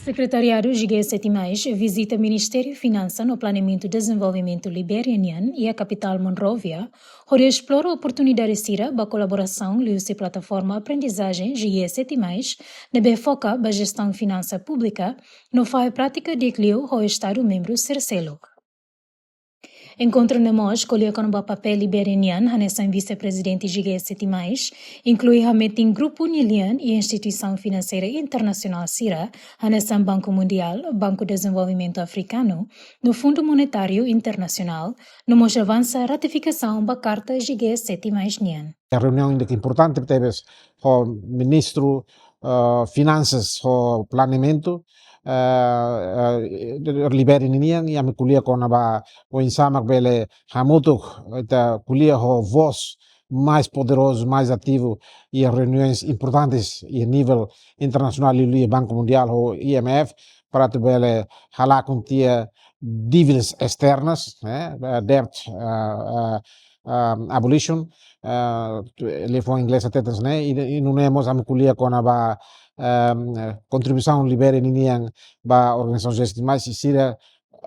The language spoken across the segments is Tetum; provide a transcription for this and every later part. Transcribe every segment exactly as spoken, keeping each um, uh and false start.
Sekretariadu G S sete mais vizita Ministériu Finansa no Planeamentu Dezenvolvimentu Libéria nian iha kapitál Monrovia, hodi esplora oportunidade sira ba kolaborasaun liuhusi plataforma aprendizajen G S sete mais, ne'ebé foka ba jestaun finansa públika, no fahe prátika di'ak liu ho Estadu membru sira seluk. Enkontru ne'e mós ko'alia kona-ba papél Libéria nian hanesan vise-prezidente G S sete mais, inklui hametin grupu nia lian iha instituisaun finanseira internasionál sira, hanesan Banku Mundiál, Banku Dezenvolvimentu Afrikanu, no Fundu Monetáriu Internasionál, no mós avansa ratifikasaun ba karta G S sete mais nian. Reuniaun ida ke importante tebes ho ministru, eh, finansas ho planeamentu, eh, eh, Libéria ninian, i ami ko'alia kona-ba oinsá mak bele hamutuk, ita ko'alia ho vós mais poderozu, mais ativu iha reuniões importantes iha nivel internasionál, liuliu Banku Mundiál ho I M F, para atu bele halakon tiha dívidas esternas, ne'e, eh, debt, eh, eh, eh, abolition, eh, tu-, liafuan inglés hateten ne'e, i, i nune'e mós ami ko'alia kona-ba, eh, kontribuisaun Libéria ninian ba organizasaun G S sete mais, i sira,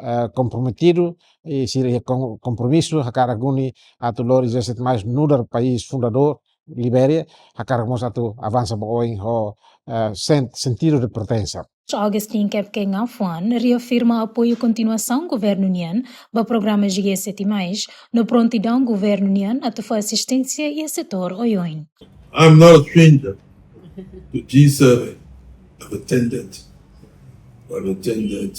eh, komprometidu, i sira iha kom-, kompromisu, hakarak duni atu lori G S sete mais nu'udar país fundadór Libéria, hakarak mós atu avansa ba oin ho, eh, sen-, sentidu de pertensa. Augustin Kepke Ngafuan reafirma apoiu kontinuasaun governu nian ba programa G S sete mais, no prontidaun governu nian atu fó asisténsia iha setór oioin. I'm not a stranger to G seven. I've attended, I've attended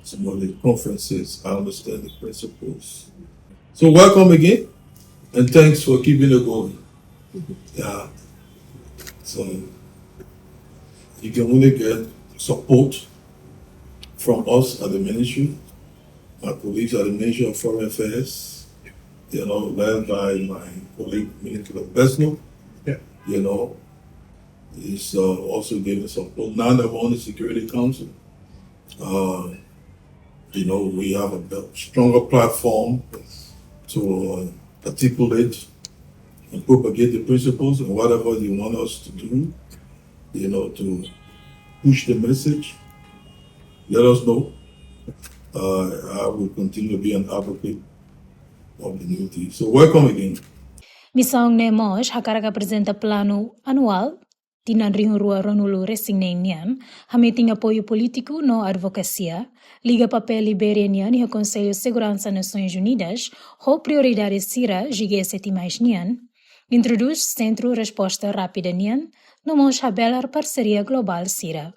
some of the conferences. I understand the principles. So welcome again, and thanks for keeping it going. Yeah. So you can only get support from us at the ministry, my colleagues at the Ministry of Foreign Affairs, you know, led by my colleague, Minister Besno, yeah, you know, is, uh, also giving support. Now I'm on the Security Council. Uh, you know, we have a be-, stronger platform to, uh, articulate and propagate the principles and whatever you want us to do, you know, to push the message, let us know. Uh, I will continue to be an advocate of the new thing. So welcome again. Misaun ne'e mós hakarak aprezenta planu anuál tinan rihun rua ruanulu resin neen nian, hametin apoiu polítiku no advokasia, liga papél Libéria nian iha Konsellu Seguransa Nasoins Unidas, ho prioridade sira G S sete mais nian, introdús sentru resposta rápida nian, no mós habelar parseria globál sira.